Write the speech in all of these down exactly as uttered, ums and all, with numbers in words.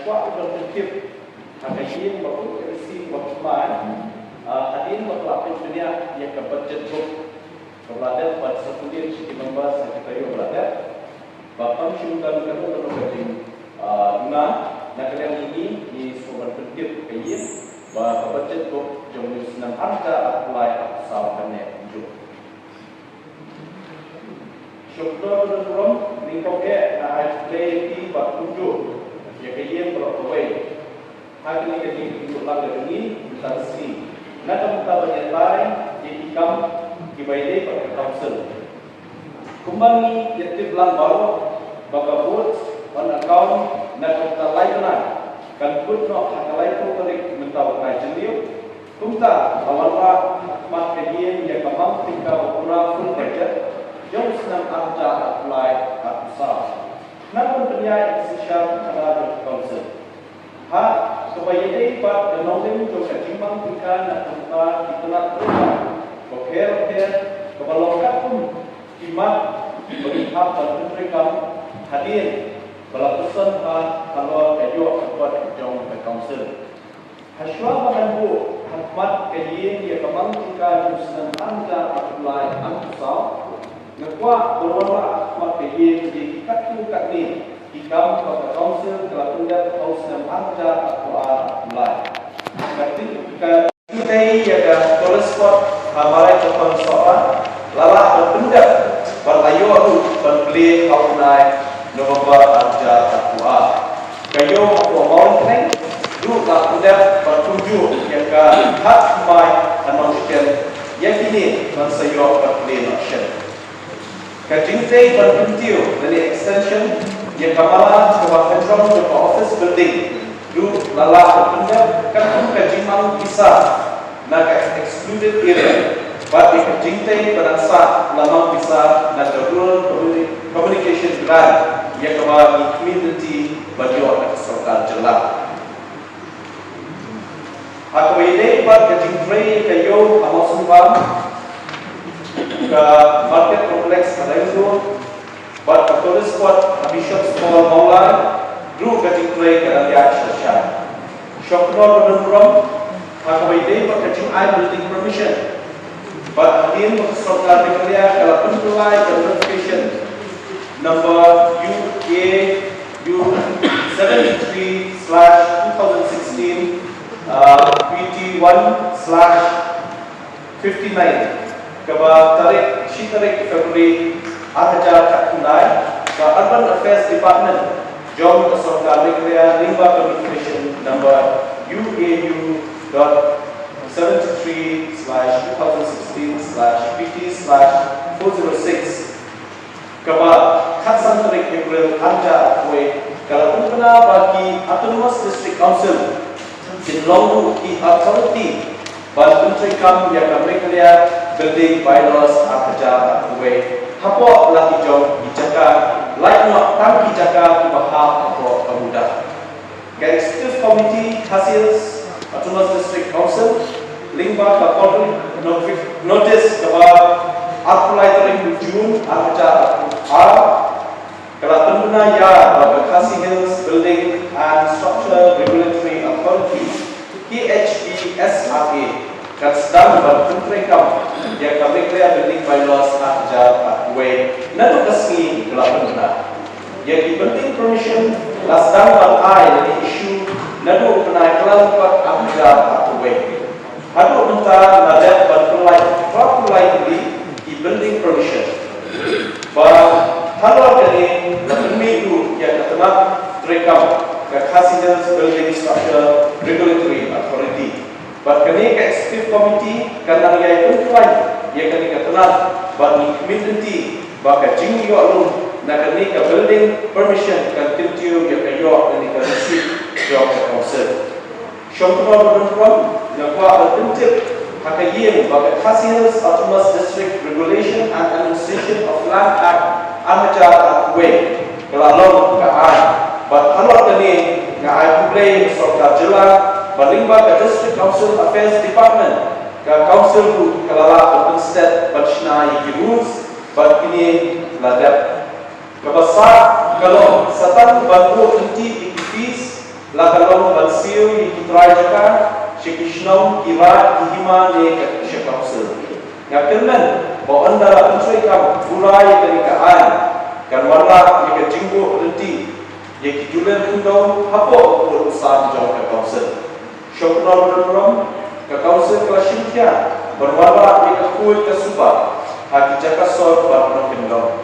Kwah ban pyntip ha ka ïing ba kut ka isi ba kut mai, ah, hadien ba ka la pynbniah ïa ka budget book kaba la dep ban circulate sha ki members ha ki taïew ba la dep, ba kam shym don kano kano ka jing, ah, duna. Na ka liang jong ngi, ngi sngewbha ban pyntip ha ka ïing ba ka budget book jong u snem ar hajar arphew lai arphew saw kan neh kumjuh. Shukor, don burom, nyngkong eh nga ai khublei ïa phi bad kumjuh ïa ka ïing baroh kawei ha kane ka jingïakhun lang ka jong ngi mynta ka sngi na ka bynta ban ïatai ïa ki kam kiba ïadei bad ka council. Kumba ngi ïatip lang baroh ba ka vote on account na ka bynta lai bnai kan kut noh ha ka laiphew tarik mynta u bnai Jylliew. Kumta la wanrah ha khmat ka ïing ïa ka mang tyngka ba pura full budget jong u snem ar hajar arphew lai arphew saw. Ngan pynïaid ïa ka synshar khadar jong ka council ha kaba ïadei bad ka nongrim jong ka jingmang tyngka na ka bynta ki tnat treikam bapher bapher, kaba long katkum ki mat ba ngi hap ban pyntreikam hadien ba la pynsan bha halor ka ïoh ka kot jong ka council. Hashwa ba ngan buh ha khmat ka ïing ïa ka mang tyngka jong u snem ar hajar arphew lai arphew saw, nga kwah ban wanrah ha khmat ka ïing ïa ki katto katne ki kam ba ka council ka la pyndep ha u snem ar hajar arphew ar arphew lai. Ka jingtei ïa ka Tourist Spot ha Mawlai Sohra la lah ban pyndep bad la ïoh ruh ban plie ha u bnai November ar hajar arphew ar. Ka ïew hapoh Mawryngkneng ruh la pyndep bad kumjuh ïa ka Hat Thymmai ha Nongshken. Ïa kine ngan sa ïoh ban plie noh shen. Ka jingtei ban kyntiew lane extension ïa ka mala kaba hajrong jong ka office building ruh la lah ban pyndep katkum ka jingmang pisa na ka excluded area, bad ïa ka jingtei ba dang sah la mang pisa na ka Rural Communi-, Communication Grant ïa kaba ngi khmih lynti ban ïoh na ka sorkar jylla. Ha kaba ïadei bad ka jingtrei ka ïew ha Mawsynram, ka Market Complex ha Rainbow bad ka Tourist Spot ha Bishop's Hall Mawlai ruh ka jingtrei ka dang ïaid sha sha. Shongknor ba don burom, ha kaba ïadei bad ka jingai building permission, bad hadien ba ka sorkar Meghalaya ka la pynkylla ïa ka notification number U A U seventy-three slash two thousand sixteen, uh, P T one slash fifty-nine, kaba tarik, shi tarik February ar hajar khatkhyndai, ka Urban Affairs Department jong ka sorkar Meghalaya lyngba ka notification number U A U dot seventy-three slash two thousand sixteen slash P T slash four zero six, kaba khatsan tarik April ar hajar arphew wei, ka la pynbna ba ki Autonomous District Council kin long ruh ki authority ban pyntreikam ïa ka Meghalaya Building Bylaws ar hajar arphew wei hapoh la ki jong ki jaka, lait noh tang ki jaka kiba hap hapoh ka muda. Ka Executive Committee Khasi Hills Autonomous District Council, lyngba ka public notifi-, notice kaba arphew lai tarik u June ar hajar arphew ar, ka la pynbna ïa ba ka Khasi Hills Building and Structure Regulatory Authority, K H B S R A, kan sdang ban pyntreikam ïa ka Meghalaya Building Bylaws ar hajar arphew wei naduh ka sngi ba la pynbna. Ïa ki building permission la sdang ban ai lane issue naduh u bnai Kyllalyngkot ar hajar arphew wei. Haduh mynta la dep ban pynlait phra phew lai tylli ki building permission. Bad halor kane la pynmih ruh ïa ka tnat treikam ka Khasi Hills Building Structure Regulatory Authority. Bad kane ka Executive Committee kan nang ïai pynkhlaiñ ïa kane ka tnat bad ngi khmih lynti ba ka jingïoh lum na kane ka building permission kan kyntiew ïa ka ïoh kane ka receipt jong ka council. Shongknor ba don burom, nga kwah ban pyntip ha ka ïing ba ka Khasi Hills Autonomous District Regulation and Administration of Land Act ar hajar arphew wei ka la long ka aiñ. Bad halor kane nga ai khublei ïa ka sorkar jylla, bad lyngba ka District Council Affairs Department, ka council ruh ka la lah ban pynsted ban shna ïa ki rules, bad kine la dep. Kaba sah ka long sa tang ban buh lynti ïa ki fees La ka long ban siew ïa ki trai jaka sha ki shnong, ki raid, ki hima ne ka sha council. Nga kyrmen ba ynda la pyntreikam pura ïa kane ka aiñ, kan wanrah ïa ka jingbuh lynti ïa ki jullien khyndew hapoh u pud u sam jong ka council. Shongknor ba don burom, ka council ka la shim khia ban wanrah ïa ka khuid ka suba ha ki jaka sor bad nongkyndong.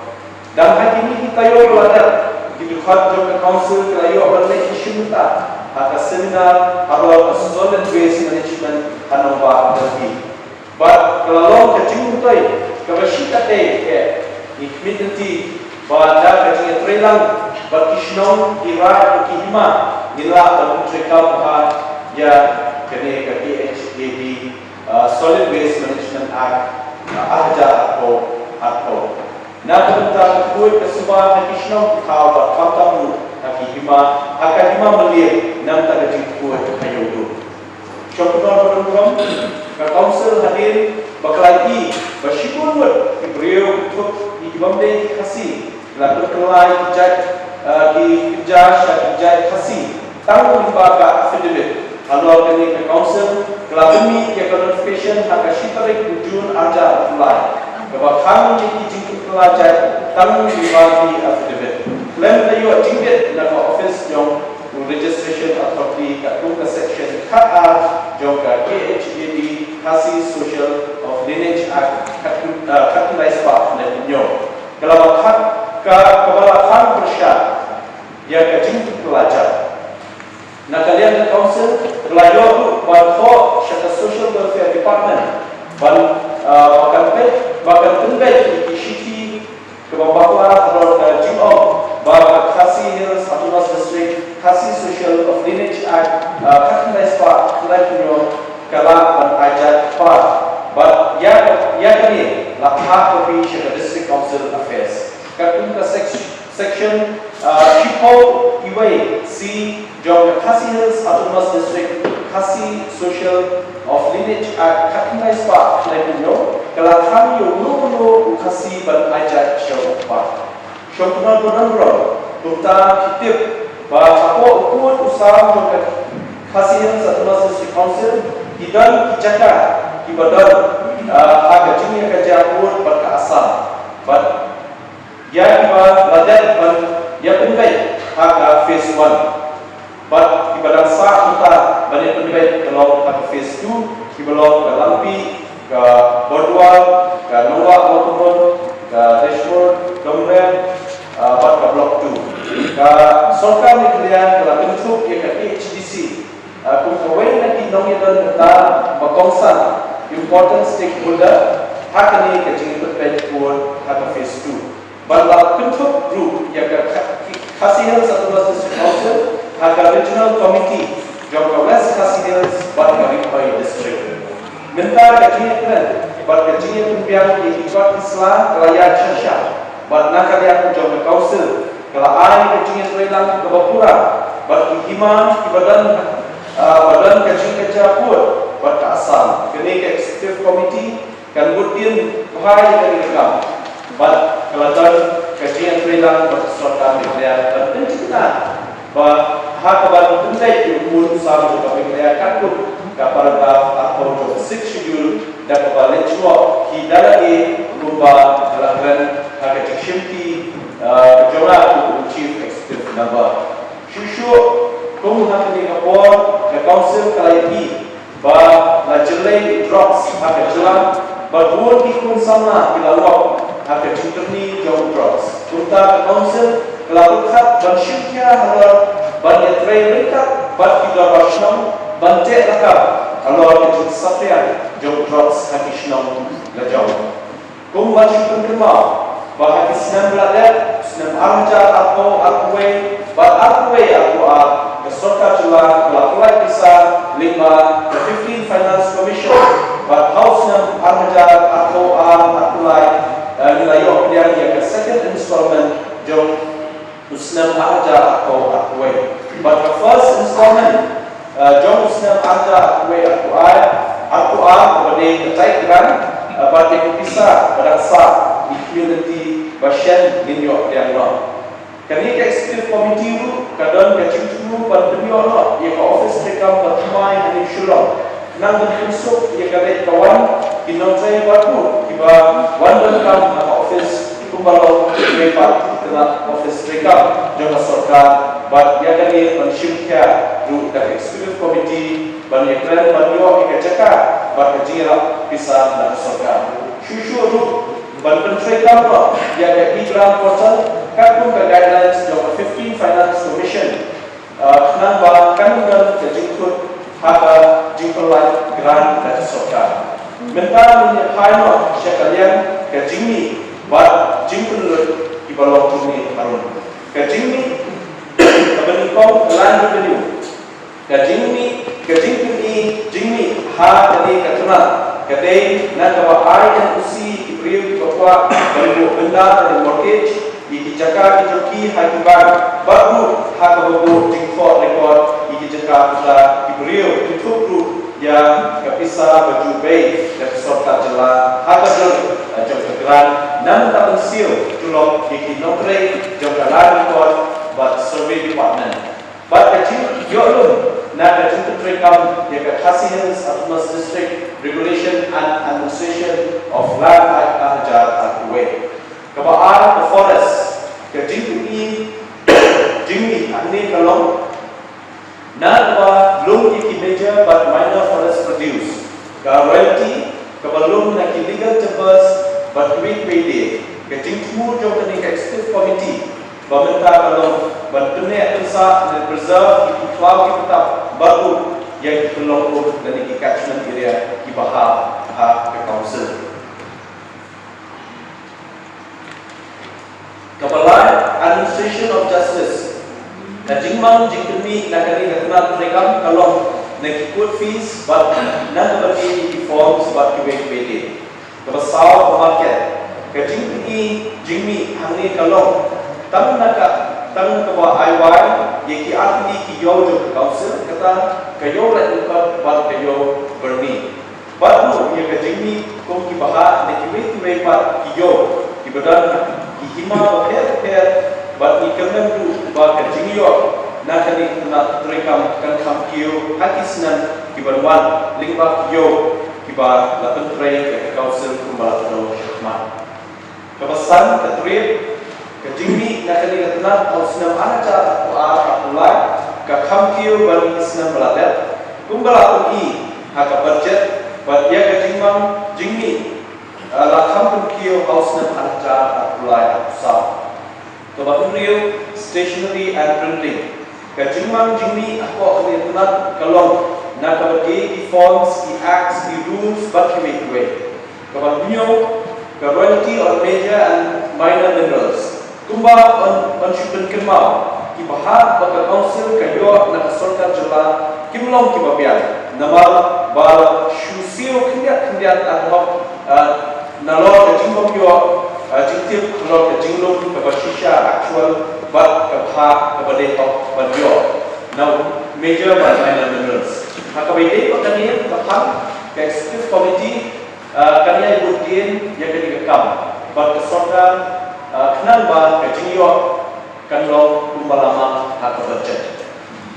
Dang ha kine ki taïew ba la dep, ki dkhot jong ka council ki la ïoh ban leit shim bynta ha ka seminar halor ka solid waste management ha Nongbah Delhi. Bad ka la long ka jingmyntoi kaba shikatdei eh, ngi khmih lynti ba da ka jingïatreilang bad ki shnong, ki raid, ki hima, ngin lah ban pyntreikam bha ïa kane ka K H A D, uh, Solid Waste Management Act, uh, ar hajar arphew, arphew. Na ka bynta ka khuid ka suba ha ki shnong ki thaw bad khamtam ruh ha ki hima, ha ka hima mylliang na ka bynta ka jingkhuid ha ïew dum. Shongknor ba don burom, ka council hadien ba ka la ïohi ba shibun ngut ki briew ki thup ïa ki bym dei ki Khasi, la pynkylla ïa ki jait, eh, ki kynja sha ki jait Khasi tang lyngba ka affidavit. Halor kane ka council ka la pynmih ïa ka notification ha ka shi tarik u Jun ar hajar arphew lai, kaba khang ïa ki jingpynkylla jait tang lyngba ki affidavit. Khlem da ïoh jingbit na ka office jong u Registration Authority katkum ka section khatar jong ka K H A D, Khasi Social of Lineage Act, khat, eh, khatkhyndai spah khyndai phew hynñiew. Ka la ba khat ka, kaba la khang pyrshah ïa ka jingpynkylla jait. Na ka liang ka council ka la ïoh ruh ban thoh sha ka Social Welfare Department ban, ah, ba kan peit, ba kan pynbeit ïa ki shithi kaba bakla halor ka jingong ba ka Khasi Hills Autonomous District, Khasi Social of Lineage Act, ah, khatkhyndai spah khyndai phew hynñiew, ka lah ban ai jait kpar. Bad ïa, ïa kane la phah copy sha ka District Council Affairs. Katkum ka sec-, section, ah, shiphew wei C jong ka Khasi Hills Autonomous District, Khasi Social of Lineage Act, khatkhyndai spah khyndai phew hynñiew, ka la khang ïa uno uno u Khasi ban ai jait sha u kpa. Shongknor ba don burom, kumta phi tip ba hapoh u pud u sam jong ka Khasi Hills Autonomous District Council ki don ki jaka kiba don, ah, ha ka jingïakajia pud bad ka Assam. Bad ïa kiba la dep ban ïapynbeit ha ka phase one. Bad kiba dang sah mynta ban ïapynbeit ka long ha ka phase two, kiba long ka Langpih, ka Bordwal, ka Nongbah Mawkyrwat, ka Deshmukh, Dongren, ah, bad ka Block two. Ka sorkar Meghalaya ka la kynthup ïa ka K H D C, ah, kum kawei na ki nongïadon bynta ba kongsan, important stakeholder, ha kane ka jingpynbeit pud ha ka phase two. Bad la kynthup ruh ïa ka Kha-, Khasi Hills Autonomous District Council ha ka Regional Committee jong ka West Khasi Hills bad ka Ri Bhoi District. Mynta ka jingïakren bad ka jingïapynbiang ïa ki kot ki sla ka la ïaid sha sha, bad na ka liang jong ka Council ka la ai ka jingïatreilang kaba pura bad ki hima kiba don, ah, ba don ka jingkajia pud bad ka Assam. Kane ka Executive Committee kan bud dien bha ïa kane ka kam bad ka la don ka jingïatreilang bad ka sorkar Meghalaya ban pynthikna ba ha kaban pynbeit ïa u pud u sam jong ka Meghalaya katkum ka paragraph arphew jong ka Sixth Schedule da kaba leit shuwa hi da lade kumba ka la kren ha ka jingshimti, eh, ka jong nga kum u Chief Executive Member. Shuh shuh kum ha kane ka por ka Council ka la ïohi ba la jyllei drugs ha ka jylla bad bun ki khun samla ki la lok ha ka jingkyrni jong drugs. Kumta ka Council ka la pyrkhat ban shim khia halor ban ïatrei ryngkat bad ki dorbar shnong ban teh lakam halor ka jingsaphriang jong drugs ha ki shnong la jong. Kum ban shu pynkynmaw ba ha ki snem ba la dep, snem ar hajar arphew arphew wei bad arphew wei arphew ar, ka sorkar jylla ka la pynlait pisa lyngba ka Fifteen Finance Commission bad ha u snem ar hajar arphew ar arphew lai, eh, ngi la ïoh pdiang ïa ka second installment jong u snem ar hajar arphew arphew wei. Bad ka first installment, eh, jong u snem ar hajar arphew wei arphew ar, arphew ar kaba dei ka tied grant, eh, bad ka pisa ba dang sah, ngi khmih lynti ba shen ngin ïoh pdiang noh. Kane ka Executive Committee ruh ka don ka jingthmu ban pynïoh noh treikam ba thymmai hangne Shillong, nang ban pynsuk ïa ka leit ka wan ki nongtrei bad ruh kiba wan donkam ha ka office, kumba long kiwei pat ki tnat office treikam jong ka sorkar. Bad ïa kane ban shim khia ruh da ka executive committee ban ïakren ban ïoh ïa ka jaka bad ka jingïarap pisa na ka sorkar. Shuh shuh ruh ban pyntreikam noh ïa ka e-Grant portal katkum ka guidelines jong ka fifteen Finance Commission, ah, khnang ba kan don ka jingkut ha ka jingpynlait grant na ka sorkar. Mynta ngin ïa phai noh sha ka liang ka jingmih bad jingpynlut kiba long kumne harum. Ka jingmih kaba nyngkong, ka land revenue. Ka jingmih, ka jingpyni jingmih ha kane ka tnat ka dei na kaba ai N O C ïa ki briew kiba kwah ban buh bynda lane mortgage ïa ki jaka ki jong ki ha ki bank, bad ruh ha kaba buh jingthoh record ïa ki jaka pisa ki briew, kynthup ruh ïa ka pisa ba ju bei da ka sorkar jylla ha ka dur jong ka grant, na ka bynta ban siew tulop ïa ki nongtrei jong ka Land Record bad Survey Department. Bad ka jingïoh lum na ka jingpyntreikam ïa ka Khasi Hills Autonomous District Regulation and Administration of Land Act ar hajar arphew wei. Kaba ar, ka forest. Ka jingpyni jingmih hangne ka long na kaba lum ïa ki major bad minor forest produce. Ka royalty kaba lum na ki legal timbers bad kiwei kiwei de. Ka jingthmu jong kane ka executive committee ba mynta ka long ban pynneh pynsah ne preserve ïa ki khlaw ki btap bad ruh ïa ki khyllung um lane ki catchment area kiba hap ha ka council. Kaba lai, administration of justice. Ka jingmang jingpynmih na kane ka tnat treikam ka long na ki court fees bad na kaba dei ki forms bad kiwei kiwei de. Kaba saw, ka market. Ka jingpyni jingmih hangne ka long tang na ka, tang kaba ai wai ïa ki artylli ki ïew jong ka council, kata ka ïew laitlyngkot bad ka ïew byrni. Bad ruh ïa ka jingmih kum kiba hap na kiwei kiwei pat ki ïew kiba don ki hima bapher bapher. Bad ngi kyrmen ruh ba ka jingïoh na kane ka tnat treikam kan kham kiew ha ki snem ki ban wan lyngba ki ïew kiba la pyntrei da ka council kumba la pynlong shakhmat. Kaba san, ka trade. Ka jingmih na kane ka tnat ha u snem ar hajar arphew ar arphew lai ka kham kiew ban ïa ki snem ba la dep, kumba la pyni ha ka budget. Bad ïa ka jingmang jingmih, eh, la kham pynkiew ha u snem ar hajar arphew lai arphew saw. Kaba hynriew, stationery and printing. Ka jingmang jingmih hapoh kane ka tnat ka long na kaba dei ki forms, ki acts, ki rules bad kiwei kiwei. Kaba hynñiew, ka royalty on major and minor minerals. Kumba yn, yn shu pynkynmaw, kiba hap ba ka council ka ïoh na ka sorkar jylla kim long kiba biang, namar ba la shu siew khyndiat khyndiat ad hoc, ah, nalor ka jingbym ïoh, ah, jingtip halor ka jinglum kaba shisha, actual, bad ka bhah kaba dei hok ban ïoh na u major bad minor minerals. Ha kaba ïadei bad kane ka phang, ka executive committee, ah, kan ïai bud dien ïa kane ka kam bad ka sorkar, ah, khnang ba ka jingïoh kan long kumba la mang ha ka budget.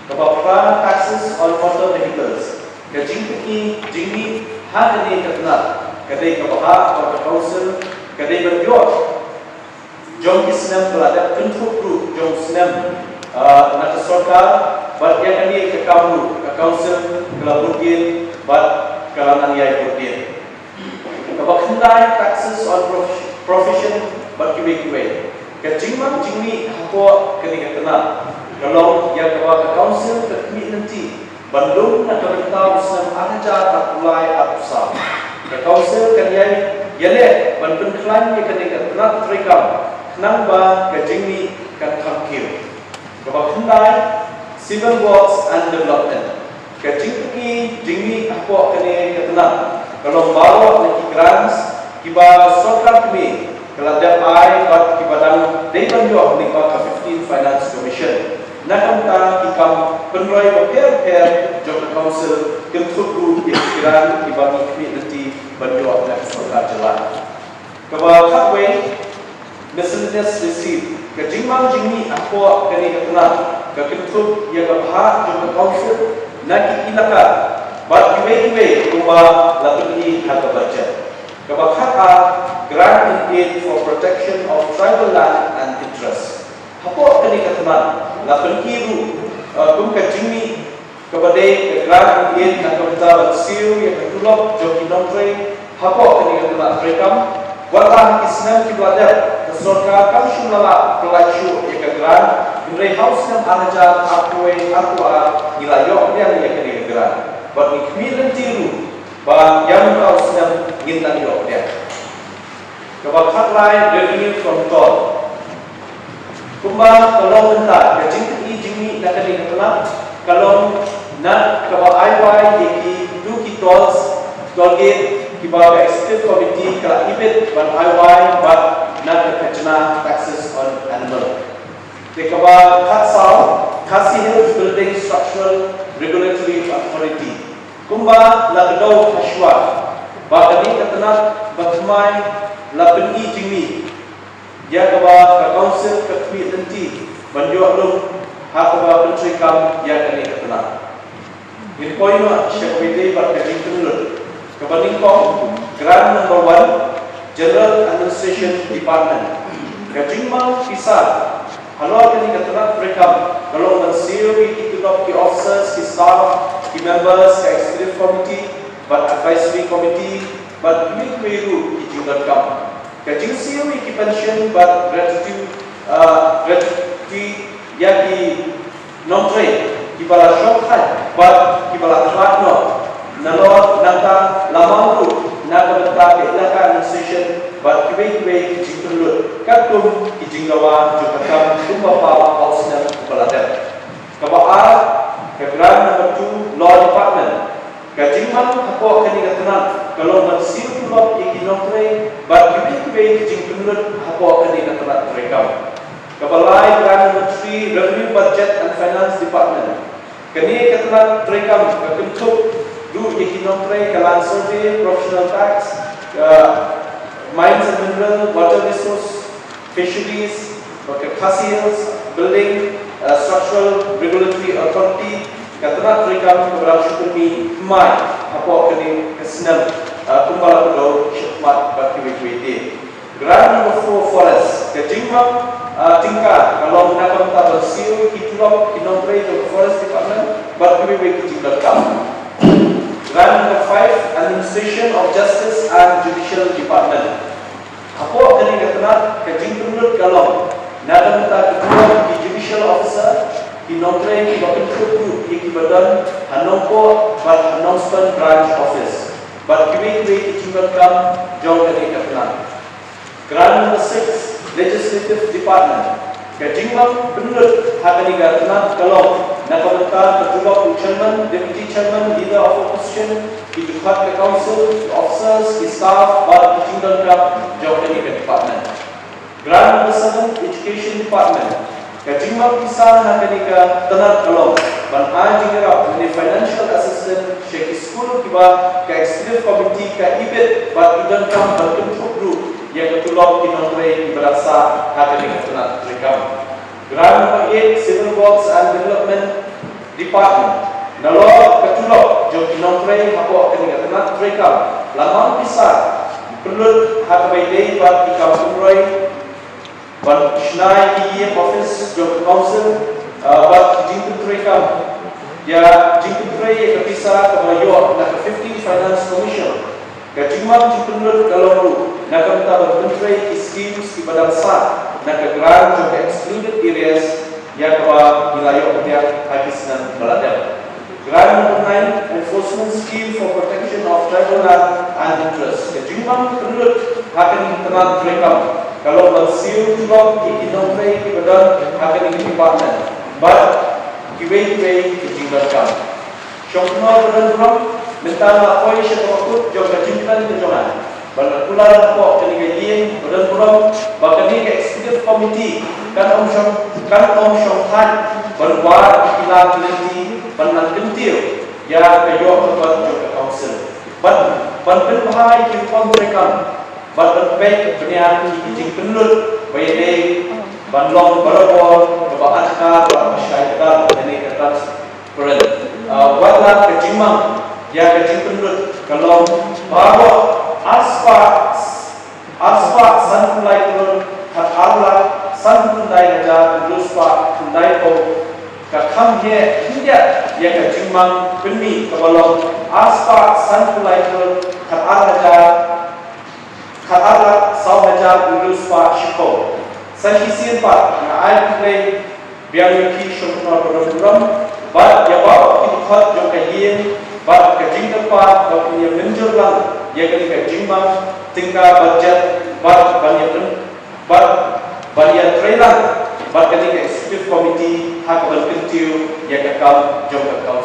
Kaba phra, taxes on motor vehicles. Ka jingpyni jingmih ha kane ka tnat ka dei kaba hap ba ka council ka dei ban ïoh jong ki snem ba la dep, kynthup ruh jong snem, ah, na ka sorkar. Bad ïa kane ka kam ruh ka council ka la bud dien bad ka la nang ïai bud dien. Kaba khyndai, taxes on prof-, profession bad kiwei kiwei. Ka jingmang jingmih hapoh kane ka tnat ka long ïa kaba ka council ka khmih lynti ban lum na ka bynta u snem ar hajar arphew lai arphew saw. Ka council kan ïai ïaleh ban pynkhlaiñ ïa kane ka tnat treikam khnang ba ka jingmih kan kham kiew. Kaba khyndai, civil works and development. Ka jingpyni jingmih hapoh kane ka tnat ka long baroh na ki grants kiba sorkar kmie ka la dep ai bad kiba dang dei ban ïoh lyngba ka fifteen Finance Commission na ka bynta ki kam pynroi bapher bapher jong ka council, kynthup ruh ïa ki grant kiba ngi khmih lynti ban ïoh na ka sorkar jylla. Kaba khatwei, miscellaneous receipt. Ka jingmang jingmih hapoh kane ka tnat ka kynthup ïa ka bhah jong ka council na ki elaka bad kiwei kiwei kumba la pyni ha ka budget. Kaba khat, grant in aid for protection of tribal land and interest. Hapoh kane ka tnat la pyni ruh, uh, kum ka jingmih kaba dei ka grant in aid na ka bynta ban siew ïa ka tulop jong ki nongtrei hapoh kane ka tnat treikam. Wat la ha ki snem kiba la dep ka sorkar kam shym la lah pyllait shuh ïa ka grant, hynrei ha u snem ar hajar arphew wei arphew ar ngi la ïoh pdiang ïa kane ka grant bad ngi khmih lynti ruh ba ïa mynta u snem ngin nang ïoh pdiang. Kaba khatlai, revenue from toll. Kumba ka long mynta, ka jingpyni jingmih na kane ka tnat ka long na kaba ai wai ïa ki, tu ki tolls, toll gate, kiba ka executive committee ka la ibit ban ai wai bad na ka khajna, taxes on animal. Te kaba khatsaw, Khasi Hills Building Structural Regulatory Authority. Kumba la kdew hashwa ba kane ka tnat ba thymmai la pyni jingmih, ïa kaba ka council ka khmih lynti ban ïoh lum ha kaba pyntreikam ïa kane ka tnat. Ngin poi noh sha kaba ïadei bad ka jingpynlut. Kaba nyngkong, grant number one, General Administration Department. Ka jingmang pisa halor kane ka tnat treikam ka long ban siew ïa ki tulop ki officers, ki staff, ki members ka executive committee bad advisory committee bad kiwei kiwei ruh ki jingdonkam. Ka jingsiew ïa ki pension bad gratuity, uh, gratuity ïa ki nongtrei kiba la shong thait bad kiba la khlad noh. Nalor nangta la mang ruh na ka bynta ka elaka administration bad kiwei kiwei ki jingpynlut katkum ki jingdawa jong ka kam kumba paw ha u snem uba la dep. Kaba ar, ka grant number two, Law Department. Ka jingmang hapoh kane ka tnat ka long ban siew tulop ïa ki nongtrei bad kiwei kiwei ki jingpynlut hapoh kane ka tnat treikam. Kaba lai, grant number three, Revenue, Budget and Finance Department. Kane ka tnat treikam ka kynthup ruh ïa ki nongtrei ka Land Survey, Professional Tax, uh, Mines and Mineral, Water Resource, Fisheries, bad ka Khasi Hills Building, uh, Structural Regulatory Authority. Ka tnat treikam kaba dang shu pynmih thymmai hapoh kane ka snem, uh, kumba la kdew shakhmat bad kiwei kiwei de. Grant number four, Forest. Ka jingmang, uh, tyngka ka long na ka bynta ban siew ki tulop ki nongtrei jong ka Forest Department bad kiwei kiwei ki jingdonkam. Grant number five, Administration of Justice and Judicial Department. Hapoh kane ka tnat ka jingpynlut ka long na ka bynta ka tulop ki judicial officer, ki nongtrei kiba kynthup ruh ïa kiba don ha Nongpoh bad ha Nongstoiñ Branch Office bad kiwei kiwei ki jingdonkam jong kane ka tnat. Grant number six, Legislative Department. Ka jingmang pynlut ha kane ka tnat ka long na ka bynta ka tulop u chairman, deputy chairman, leader of opposition, ki dkhot ka council, ki officers, ki staff bad ki jingdonkam jong kane ka department. Grant number seven, Education Department. Ka jingmang pisa ha kane ka tnat ka long ban ai jingïarap ne financial assistance sha ki skul kiba ka executive committee ka ibit bad i donkam ban kynthup ruh ïa ka tulop ki nongtrei kiba dang sah ha kane ka tnat treikam. Grant number eight, Civil Works and Development Department. Nalor ka tulop jong ki nongtrei hapoh kane ka tnat treikam la mang pisa pynlut ha kaba ïadei bad ki kam pynroi ban shna ïa ki ïing office jong ka council, uh, bad ki jingpyntreikam, ïa jingpyntrei ïa ka pisa kaba ïoh na ka fifteen Finance Commission. Ka jingmang jingpynlut ka long ruh na ka bynta ban pyntrei ki schemes kiba dang sah na ka grant jong ka excluded areas, ïa kaba ngi la ïoh pdiang ha ki snem ba la dep. Grant number nine, Enforcement Scheme for Protection of Tribal Land and Interest. Ka jingmang pynlut ha kane ka tnat treikam ka long ban siew tulop ïa ki nongtrei kiba don ha kane ka department bad kiwei kiwei ki jingdonkam. Shongknor ba don burom, mynta nga poi sha kaba kut jong ka jingkren ka jong nga. Ban kular hapoh kane ka ïing ba don burom ba kane ka executive committee kan ym shong, kan ym shong thait ban wad ki la ki lynti ban nang kyntiew ïa ka ïoh ka kot jong ka council. Ban, ban pynbha ïa ki rukom treikam bad ban peit bniah ïa ki jingpynlut ba ïadei ban long barabor kaba adkar bad ba shai kdar, kane ka transparent. Uh, wat ïa ka jingpynlut ka long baroh ar spah, ar spah sanphew lai klur khat ar lak sanphew khyndai hajar hynriew spah khyndai phew. Ka kham heh khyndiat ïa ka jingmang pynmih kaba long ar spah sanphew lai klur khat ar hajar, khat ar lak saw hajar hynriew spah shiphew. Sa shisien pat nga ai khublei biang ïa phi shyntur ba don burom bad ïa baroh ki dkhot jong ka ïing bad ka jingkyrpad ba phin ïa mynjur lang ïa kane ka jingmang tyngka budget bad ban ïa pyn bad ban ïa trei lang bad kane ka executive committee ha ka ban kyntiew ïa ka kam jong ka kam.